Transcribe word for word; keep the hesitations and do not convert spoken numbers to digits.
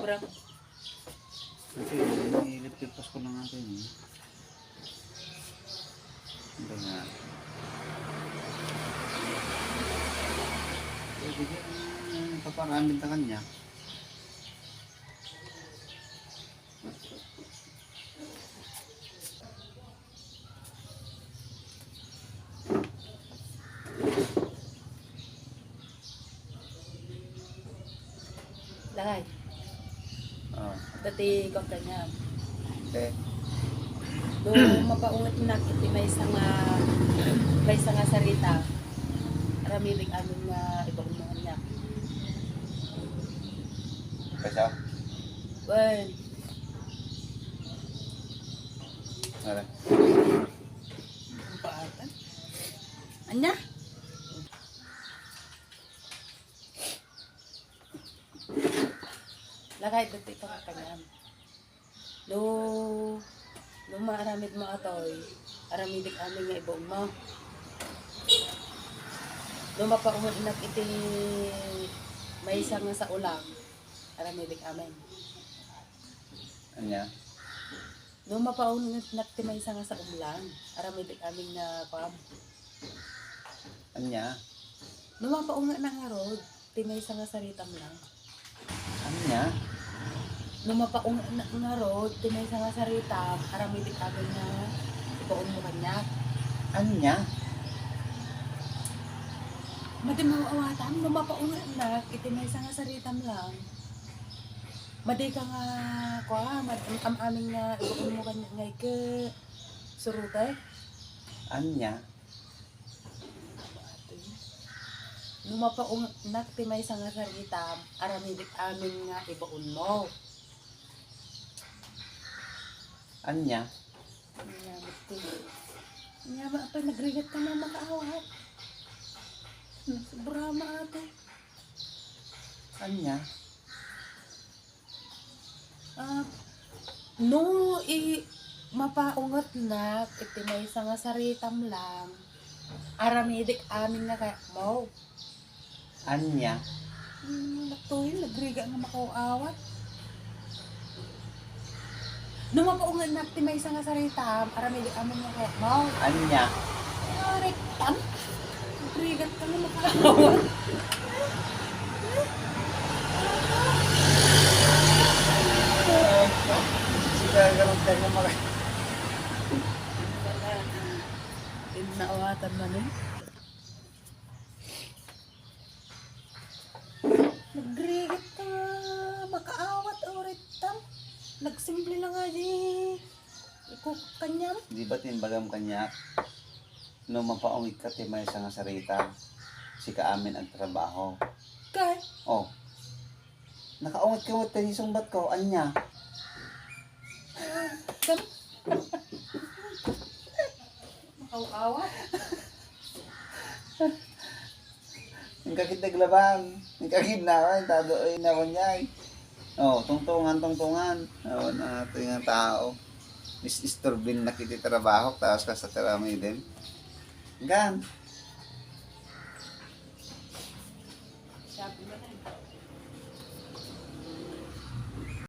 Ito, ilip-lipas ko lang natin, eh. Ito nga. Pwede ka, eh, paparamid na kanya. Lakay. Ah. Dati ko kanya. Eh. Do mapaungetnak iti maysa nga, maysa nga sarita. Aramidek amin nga ibaon mo kaniak. Kaysa? Wen. Ano? Anya? Lakay, dati ka kaniam. No, no maaramid mo atoy, aramidek amin nga ibaon mo. No mapaungetnak iti maysa nga sao lang, aramidek amin. Anya? No mapaungetnak ti maysa nga saom lang, aramidek amin nga kuam. Anya? No mapaungetnak ngarud, ti maysa nga saritam lang. Anya? No mapaungetnak ngarud, ti maysa nga saritam, aramidek amin nga ibaon mo kaniak. Anya? Madi mo awatam, no mapaungetnak, iti maysa nga saritam lang. Madi ka nga, kua, mad-, am-, amin nga ibaon mo kaniak nga ike, surute. Anya? No mapaungetnak ti maysa nga saritam, aramidek amin nga ibaon mo. Anya? Anya, mati. Anya, ma-, apay, nagrigat ka nga makaawat. Sobra, ma, ate. Anya? Ah, no i-, mapaungetnak iti maysa nga saritam lang, aramidek amin nga kayatmo. Anya? Hmm, natuy, nagrigat nga makaawat. No mapaungetnak ti maysa nga saritam, aramidek amin nga kayatmo. Anya? Saritam? Nagrigat ka nga makaawat. Sige, ganun ka nga maka- Innaawatan man, eh. Nagrigat ka, makaawat, o, ritam. Nagsimple na nga di. Iko kaniam. Di ba timbagam kaniak? No mapaunget ka ti maysa nga sarita, sika amin agtrabaho. Kay? Oh. Nakaunget ka met ti isungbat ko, anya? Kam-, makaawat. Ang kakit naglaban, ang kakit na, ay, tado, ay, na, kunyay. Oh, tungtungan, tungtungan. Oh, na, ito yung tao. Is-, istorbin na kiti trabaho, tapos ka sa trabaho din. Gan.